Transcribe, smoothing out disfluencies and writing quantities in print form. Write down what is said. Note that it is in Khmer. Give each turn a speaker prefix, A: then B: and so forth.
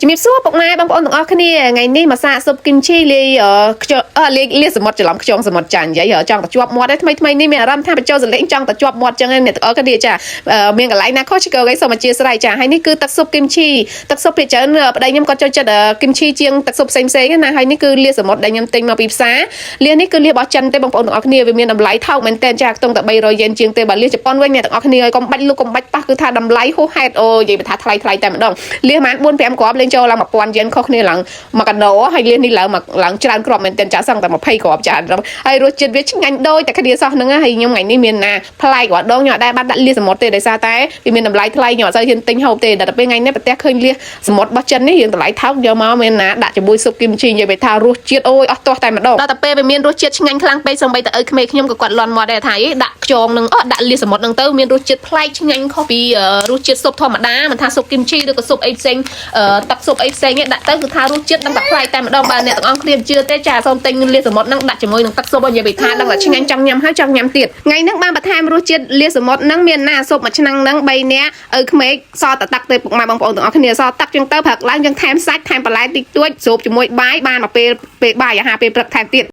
A: ជំរាបសួរពុកម៉ែបងប្អូនទាំងអស់គ្នាថ្ងៃនេះមកសាកស៊ុបគីមឈីលាយអឺខ្យងអឺលាយលាយសមុទ្រច្រឡំខ្យងសមុទ្រចានិយាយចង់ទៅជាប់មាត់ឯងថ្មីថ្មីនេះមានអារម្មណ៍ថាបញ្ចូលសលេងចង់ទៅជាប់មាត់ចឹងឯងអ្នកទាំងអស់គ្នាចាមានកន្លែងណាខុសឆ្គងអីសូមអធិស្ឋានចាហើយនេះគឺទឹកស៊ុបគីមឈីទឹកស៊ុបភាគច្រើនប្តីខ្ញុំគាត់ចូលចិត្តគីមឈីជាងទឹកស៊ុបផ្សេងផ្សេងណាហើយនេះគឺលាយសមុទ្រដែលខ្ញុំទិញមកពីផ្សារលាយនេះគឺលាយរបស់ចិនទេបងប្អូនទាំងអស់គ្នាវាមានតម្លៃថោកមែនទែនចាខ្ទង់តែ300យេនជាងទេបើលាយជប៉ុនវិញអ្នកទាំងអស់គ្នាឲ្យកុំបាច់លុកកុំបាច់ប៉ះគឺថាតម្លៃហួសហេតុអូនិយាយថាថ្លៃថ្លៃតែម្ដងលាយប្រហែល4 5គ្រាប់លេងចូលឡើង1000យេនខុសគ្នាឡើងមួយកណោហើយលាយនេះឡើងមកឡើងច្រើនគ្រាប់មែនទែនចាសឹងតែ20គ្រាប់ចាហើយរសជាតិវាឆ្ងាញ់ដូចតែគ្នាសោះហ្នឹងហើយខ្ញុំថ្ងៃនេះមានណាប្លែករាល់ដងខ្ញុំអត់ដែលបានដាក់លាយសមុទ្រទេដោយសារតែវាមានតម្លៃថ្លៃខ្ញុំអត់សូវហ៊ានទិញហូបទេដល់តែពេលថ្ងៃនេះប្រទះឃើញលាយសមុទ្ររបស់ចិននេះរៀងតម្លៃថោកយកមកមានណាដាក់ជាមួយស៊ុបគីមឈីនិយាយទៅថារសជាតិអូយអស់ទាស់តែម្ដងដល់តែពេលវាមានរសជាតិឆ្ងាញ់ខ្លាំងពេកសូម្បីតែឪក្មេកខ្ញុំក៏គាត់លន់មាត់ដែរថាអីដាក់ខ្យងនឹងអត់ដាក់លាយសមុទ្រនឹងទៅមានរសជាតិប្លែកឆ្ងាញ់ខុសពីរសជាតិស៊ុបធម្មតាមិនថាស៊ុបគីមឈីឬក៏ស៊ុបអីផ្សេងទឹកស៊ុបអីផ្សេងឯងដាក់ទៅគឺថារសជាតិដឹងតែប្លែកតែម្ដងបើអ្នកទាំងអស់គ្នាមិនជឿទេចាសូមទិញលាយសមុទ្រនឹងដាក់ជាមួយនឹងទឹកស៊ុបឲ្យនិយាយពីថាដឹងតែឆ្ងាញ់ចង់ញ៉ាំហើយចង់ញ៉ាំទៀតថ្ងៃហ្នឹងបានបន្ថែមរសជាតិលាយសមុទ្រហ្នឹងមានណាស៊ុបមួយឆ្នាំងហ្នឹង3នាក់ឪក្មេកសល់តែទឹកទេពុកម៉ែបងប្អូនទាំងអស់គ្នាសល់ទឹកចឹងទៅព្រឹកឡើងយើងថែមសាច់ថែមបន្លែតិចតួចស្រូបជាមួយបាយបានមកពេលពេលបាយអាហារពេលព្រឹកថែមទៀត។